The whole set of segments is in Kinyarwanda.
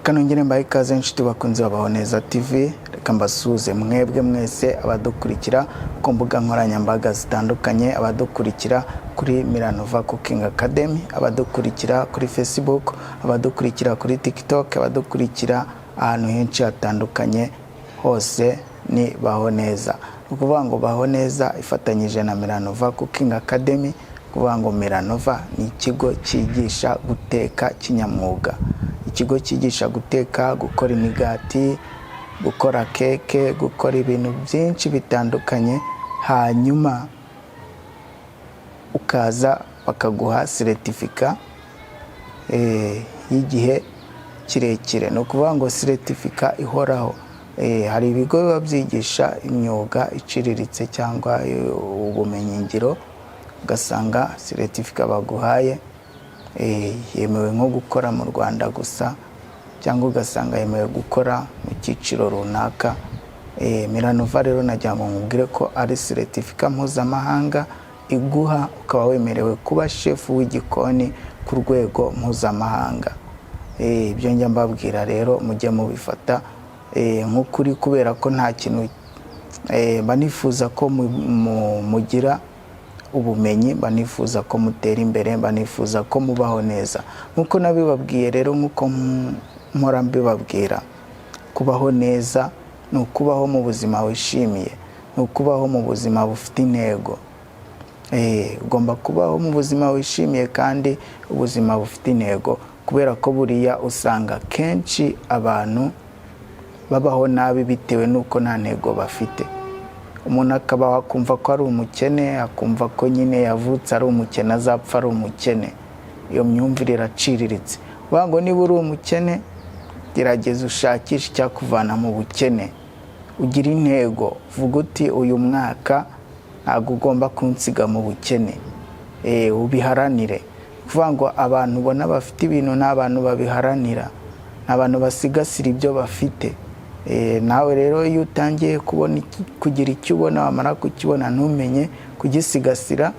Reka nongere mbahe ikaze, inshuti bakunze Babaho Neza TV. Reka mbasuhuze mwebwe mwese abadukurikira ku mbuga nkoranyambaga zitandukanye, abadukurikira kuri Milanova Cooking Academy, abadukurikira kuri Facebook, abadukurikira kuri TikTok, abadukurikira ahantu henshi hatandukanye hose. Ni Baho Neza. Ni ukuvuga ngo Baho Neza ifatanyije na Milanova Cooking Academy. Kuvuga ngo Milanova ni ikigo cyigisha guteka kinyamwuga, ikigo cyigisha guteka, gukora imigati, gukora keke, gukora ibintu byinshi bitandukanye, hanyuma ukaza bakaguha certificat y'igihe kirekire. Ni ukuvuga ngo certificat ihoraho. Hari ibigo biba byigisha imyuga iciriritse cyangwa ubumenyingiro, ugasanga certificat baguhaye yemewe nko gukora mu Rwanda gusa, cyangwa ugasanga yemewe gukora mu cyiciro runaka. Milanova rero nagira ngo nkubwire ko ari certificat mpuzamahanga iguha ukaba wemerewe kuba shefu w'igikoni ku rwego mpuzamahanga. Ibyo njya mbabwira rero mujye mubifata nk'ukuri, kubera ko nta kintu mba nifuza ko mugira ubumenyi, mba nifuza ko mutera imbere, mba nifuza ko mubaho neza. Nk'uko nabibabwiye rero, nk'uko mpora mbibabwira, kubaho neza ni ukubaho mu buzima wishimiye, ni ukubaho mu buzima bufite intego. Ugomba kubaho mu buzima wishimiye kandi ubuzima bufite intego, kubera ko buriya usanga kenshi abantu babaho nabi bitewe n'uko nta ntego bafite. Umuntu akabaho akumva ko ari umukene, akumva ko nyine yavutse ari umukene, azapfa ari umukene. Iyo myumvire iraciriritse. Uvuga ngo niba uri umukene, gerageza ushakishe icyakuvana mu bukene, ugire intego, vuga uti: "Uyu mwaka ntabwo ugomba kunsiga mu bukene." Ubiharanire. Kuvuga ngo abantu ubona bafite ibintu ni abantu babiharanira, ni abantu basigasira ibyo bafite. Nawe rero iyo utangiye kubona kugira icyo ubona, wamara kukibona ntumenye kugisigasira,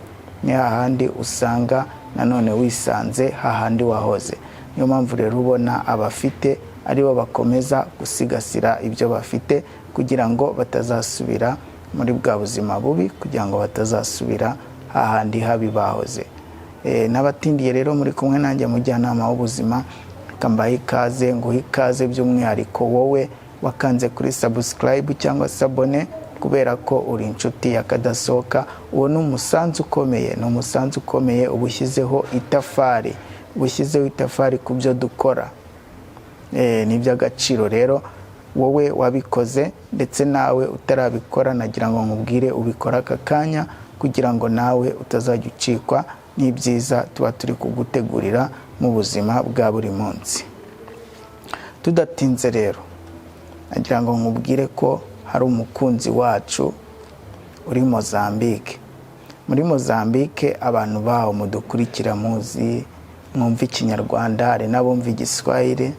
ni hahandi usanga nanone wisanze hahandi wahoze. Niyo mpamvu rero ubona abafite aribo bakomeza gusigasira ibyo bafite, kugira ngo batazasubira muri bwa buzima bubi, kugira ngo batazasubira hahandi habi bahoze. N'abatindiye rero, muri kumwe nanjye mujyanama w'ubuzima. Reka mbahe ikaze, nguhe ikaze by'umwihariko wowe wakanze kuri subscribe cyangwa s'abonner, kubera ko uri inshuti yakadasohoka. Uwo ni umusanzu ukomeye, ni umusanzu ukomeye uba ushyizeho itafari, uba ushyizeho itafari ku byo dukora. Ni iby'agaciro rero wowe wabikoze, ndetse nawe utarabikora nagira ngo nkubwire ubikore aka kanya, kugira ngo nawe utazajya ucikwa n'ibyiza tuba turi kugutegurira mu buzima bwa buri munsi. Tudatinze rero, nagira ngo nkubwire ko hari umukunzi wacu uri Mozambique. Muri Mozambique abantu baho mudukurikira, muzi mwumva Ikinyarwanda, hari n'abumva Igiswahili,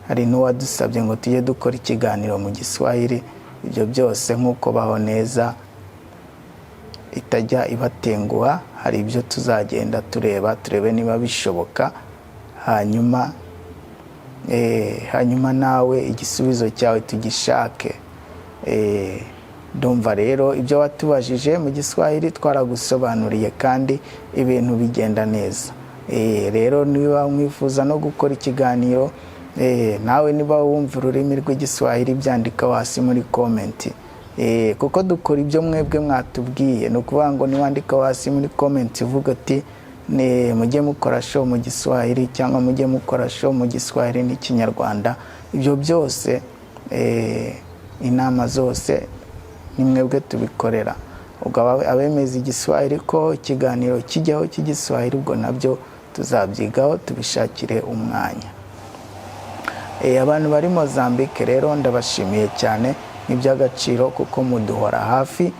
hari n'uwadusabye ngo tujye dukora ikiganiro mu Giswahili. Ibyo byose, nk'uko Baho Neza itajya ibatenguha, hari ibyo tuzagenda tureba, turebe niba bishoboka, hanyuma nawe igisubizo cyawe tugishake. Ndumva rero ibyo watubajije mu Giswahili twaragusobanuriye kandi ibintu bigenda neza. Rero niba mwifuza no gukora ikiganiro, nawe niba wumva ururimi rw'Igiswahili, byandika hasi muri comment, kuko dukora ibyo mwebwe mwatubwiye. Ni ukuvuga ngo niwandika hasi muri comment uvuga uti: "Mujye mukora show mu Giswahili" cyangwa "Mujye mukora show mu Giswahili n'Ikinyarwanda", ibyo byose, inama zose ni mwebwe tubikorera. Ubwo abemeza Igiswahili ko ikiganiro kijyaho cy'Igiswahili, ubwo nabyo tuzabyigaho, tubishakire umwanya. Abantu bari Mozambique rero ndabashimiye cyane, ni iby'agaciro kuko muduhora hafi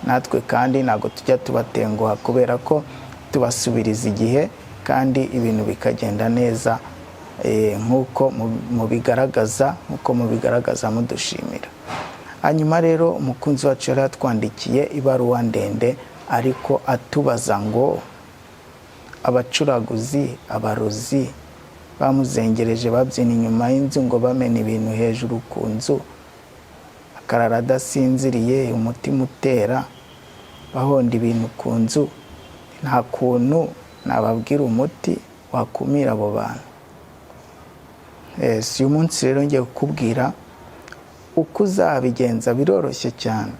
natwe, kandi ntabwo tujya tubatenguha, kubera ko tubasubiriza igihe kandi ibintu bikagenda neza, nk'uko mubigaragaza, nk'uko mubigaragaza mudushimira. Hanyuma rero umukunzi wacu yari yatwandikiye ibaruwa ndende, ariko atubaza ngo abacuraguzi, abarozi. Bamuzengereje babyina inyuma y'inzu, ngo bamena ibintu hejuru ku nzu, akarara adasinziriye, umutima utera, bahonda ibintu ku nzu. Nta kuntu nababwira umuti wakumira abo bantu. Si uyu munsi rero ngiye kukubwira uko uzabigenza. Biroroshye cyane,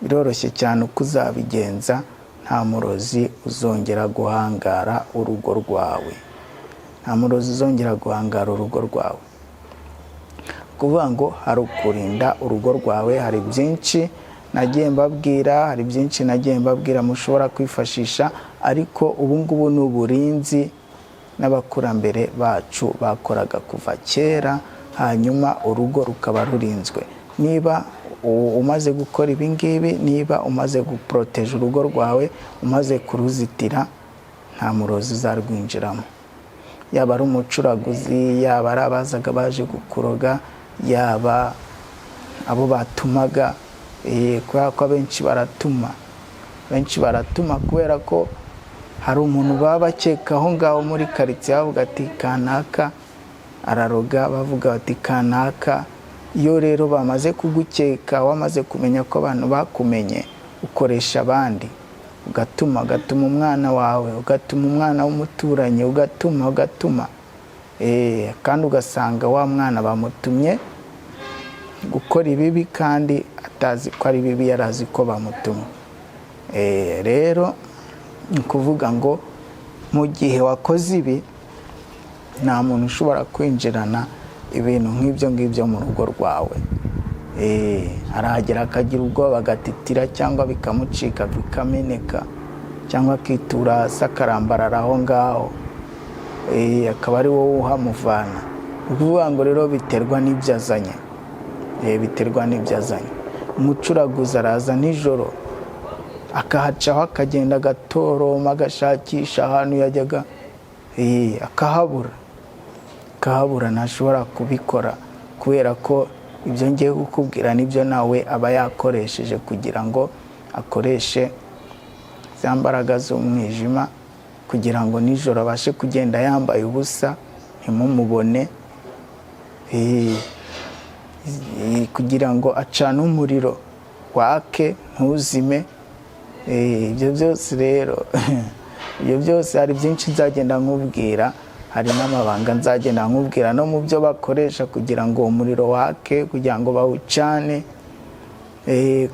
biroroshye cyane uko uzabigenza, nta murozi uzongera guhangara urugo rwawe, nta murozi uzongera guhangara urugo rwawe. Kuvuga ngo hari ukurinda urugo rwawe, hari byinshi nagiye mbabwira, hari byinshi nagiye mbabwira mushobora kwifashisha, ariko ubu ngubu ni uburinzi n'abakurambere bacu bakoraga kuva kera, hanyuma urugo rukaba rurinzwe. Niba umaze gukora ibi ngibi, niba umaze guporoteja urugo rwawe, umaze kuruzitira, nta murozi uzarwinjiramo, yaba ari umucuraguzi, yaba ari abazaga baje kukuroga, yaba abo batumaga, kubera ko abenshi baratuma, benshi baratuma kubera ko hari umuntu baba bakeka aho ngaho muri karitsiye, bavuga ati kanaka araroga, bavuga bati kanaka. Iyo rero bamaze kugukeka, wamaze kumenya ko abantu bakumenye, ukoresha abandi, ugatuma, ugatuma umwana wawe, ugatuma umwana w'umuturanyi, ugatuma, ugatuma, kandi ugasanga wa mwana bamutumye gukora ibibi kandi atazi ko ari bibi, yari azi ko bamutumye. Rero ni ukuvuga ngo mu gihe wakoze ibi, nta muntu ushobora kwinjirana ibintu nk'ibyo ngibyo mu rugo rwawe. Arahagera akagira ubwoba, agatitira, cyangwa bikamucika bikameneka, cyangwa akitura hasi akarambarara aho ngaho, akaba ari wowe uhamuvana. Ni ukuvuga ngo rero biterwa n'ibyo azanye, biterwa n'ibyo azanye. Umucuraguzi araza nijoro akahacaho, akagenda agatoroma, agashakisha ahantu yajyaga, akahabura, akahabura. Ntashobora kubikora kubera ko ibyo ngiye kukubwira nibyo nawe aba yakoresheje kugira ngo akoreshe za mbaraga z'umwijima, kugira ngo nijoro abashe kugenda yambaye ubusa ntimumubone, kugira ngo acane umuriro wake ntuzime. Ibyo byose rero, ibyo byose hari byinshi nzagenda nkubwira, hari n'amabanga nzagenda nkubwira no mu byo bakoresha kugira ngo uwo muriro wake, kugira ngo bawucane,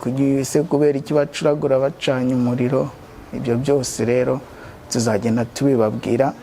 kugira se kubera iki bacuragura bacanye umuriro. Ibyo byose rero tuzagenda tubibabwira,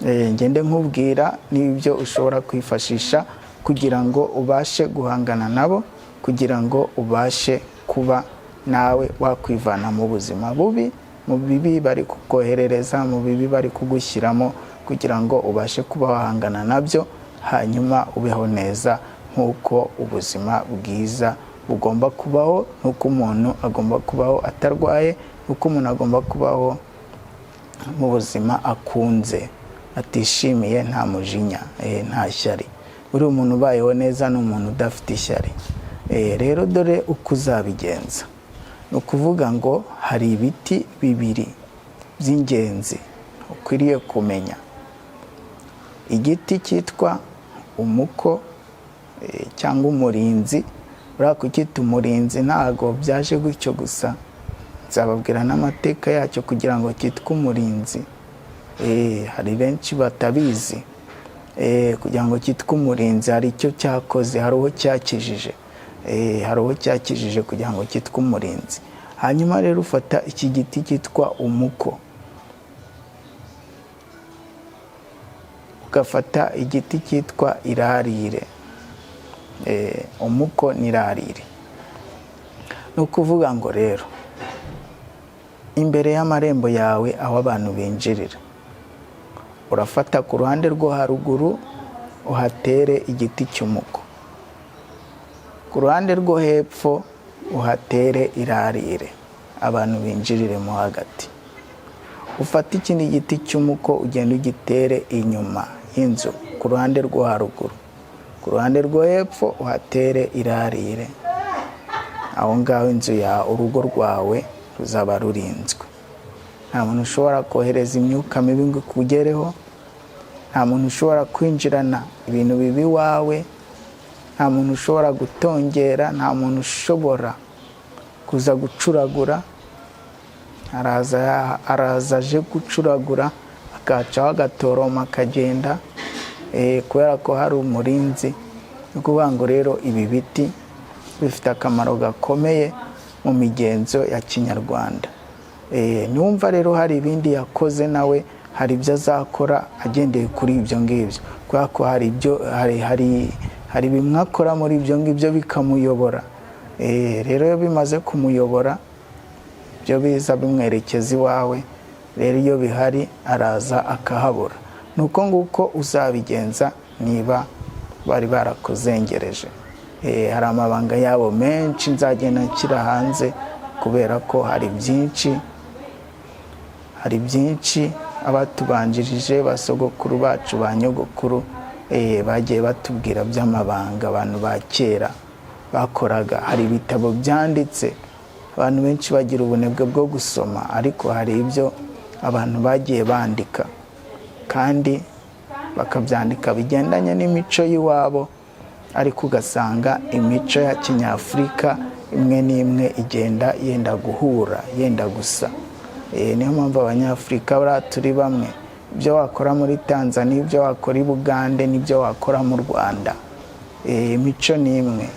ngende nkubwira n'ibyo ushobora kwifashisha kugira ngo ubashe guhangana nabo, kugira ngo ubashe kuba nawe wakwivana mu buzima bubi, mu bibi bari kukoherereza, mu bibi bari kugushyiramo, kugira ngo ubashe kuba wahangana nabyo, hanyuma ubeho neza nk'uko ubuzima bwiza bugomba kubaho, nk'uko umuntu agomba kubaho atarwaye, nk'uko umuntu agomba kubaho mu buzima akunze, atishimiye, nta mujinya, nta shyari. Buriya umuntu ubayeho neza ni umuntu udafite ishyari. Rero dore uko uzabigenza. Ni ukuvuga ngo hari ibiti bibiri by'ingenzi ukwiriye kumenya: igiti cyitwa umuko cyangwa umurinzi. Buriya kucyita umurinzi ntabwo byaje gutyo gusa, nzababwira n'amateka yacyo kugira ngo cyitwe umurinzi. Hari benshi batabizi. Kugira ngo cyitwe umurinzi hari icyo cyakoze, hari uwo cyakijije, hari uwo cyakijije kugira ngo cyitwe umurinzi. Hanyuma rero ufata iki giti cyitwa umuko, ugafata igiti cyitwa irarire. Umuko n'irarire, ni ukuvuga ngo rero imbere y'amarembo yawe aho abantu binjirira, urafata ku ruhande rwo haruguru uhatere igiti cy'umuko, ku ruhande rwo hepfo uhatere irarire, abantu binjiriremo hagati. Ufate ikindi giti cy'umuko, ugende ugitere inyuma y'inzu ku ruhande rwo haruguru, ku ruhande rwo hepfo uhatere irarire. Aho ngaho inzu yawe, urugo rwawe ruzaba rurinzwe. Nta muntu ushobora kohereza imyuka mibi ngo ikugereho, nta Nta muntu ushobora kwinjirana ibintu bibi iwawe, nta muntu ushobora gutongera, nta muntu ushobora kuza gucuragura. Araza aje gucuragura, akacaho agatoroma akagenda, kubera ko hari umurinzi. Ni ukuvuga ngo rero ibi biti bifite akamaro gakomeye mu migenzo ya kinyarwanda. Niwumva rero hari ibindi yakoze, nawe hari ibyo azakora agendeye kuri ibyo ngibyo, kubera ko hari ibyo hari bimwe akora muri ibyo ngibyo bikamuyobora. Rero iyo bimaze kumuyobora, ibyo biza bimwerekeza iwawe. Rero iyo bihari araza akahabura. Ni uko nguko uzabigenza niba bari barakuzengereje. Hari amabanga yabo menshi nzagenda nshyira hanze, kubera ko hari byinshi abatubanjirije, ba sogokuru bacu, ba nyogokuru, bagiye batubwira by'amabanga abantu ba kera bakoraga. Hari ibitabo byanditse, abantu benshi bagira ubunebwe bwo gusoma, ariko hari ibyo abantu bagiye bandika kandi bakabyandika bigendanye n'imico y'iwabo, ariko ugasanga imico ya kinyafurika imwe n'imwe igenda yenda guhura, yenda gusa. Niyo mpamvu Abanyafurika buriya turi bamwe. Ibyo wakora muri Tanzania, ibyo wakora i Bugande n'ibyo wakora mu Rwanda, imico ni imwe.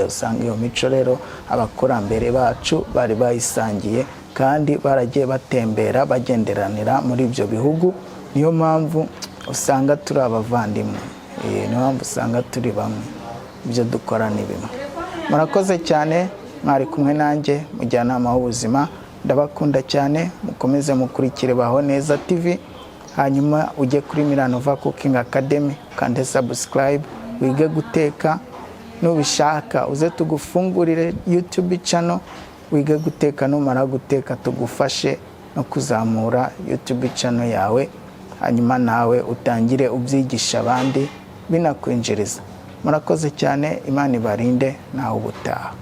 Usanga iyo mico rero abakurambere bacu bari bayisangiye kandi baragiye batembera, bagenderanira muri ibyo bihugu. Niyo mpamvu usanga turi abavandimwe. Niyo mpamvu usanga turi bamwe, ibyo dukora ni bimwe. Murakoze cyane, mwari kumwe nanjye mujyanama w'ubuzima. Ndabakunda cyane, mukomeze mukurikire Baho Neza TV, hanyuma ujye kuri Milanova Cooking Academy, ukande subscribe, wige guteka. Nubishaka uze tugufungurire YouTube channel, wige guteka. Numara guteka tugufashe no kuzamura YouTube channel yawe, hanyuma nawe utangire ubyigisha abandi binakwinjiriza. Murakoze cyane, Imana ibarinde, nawe ubutaha.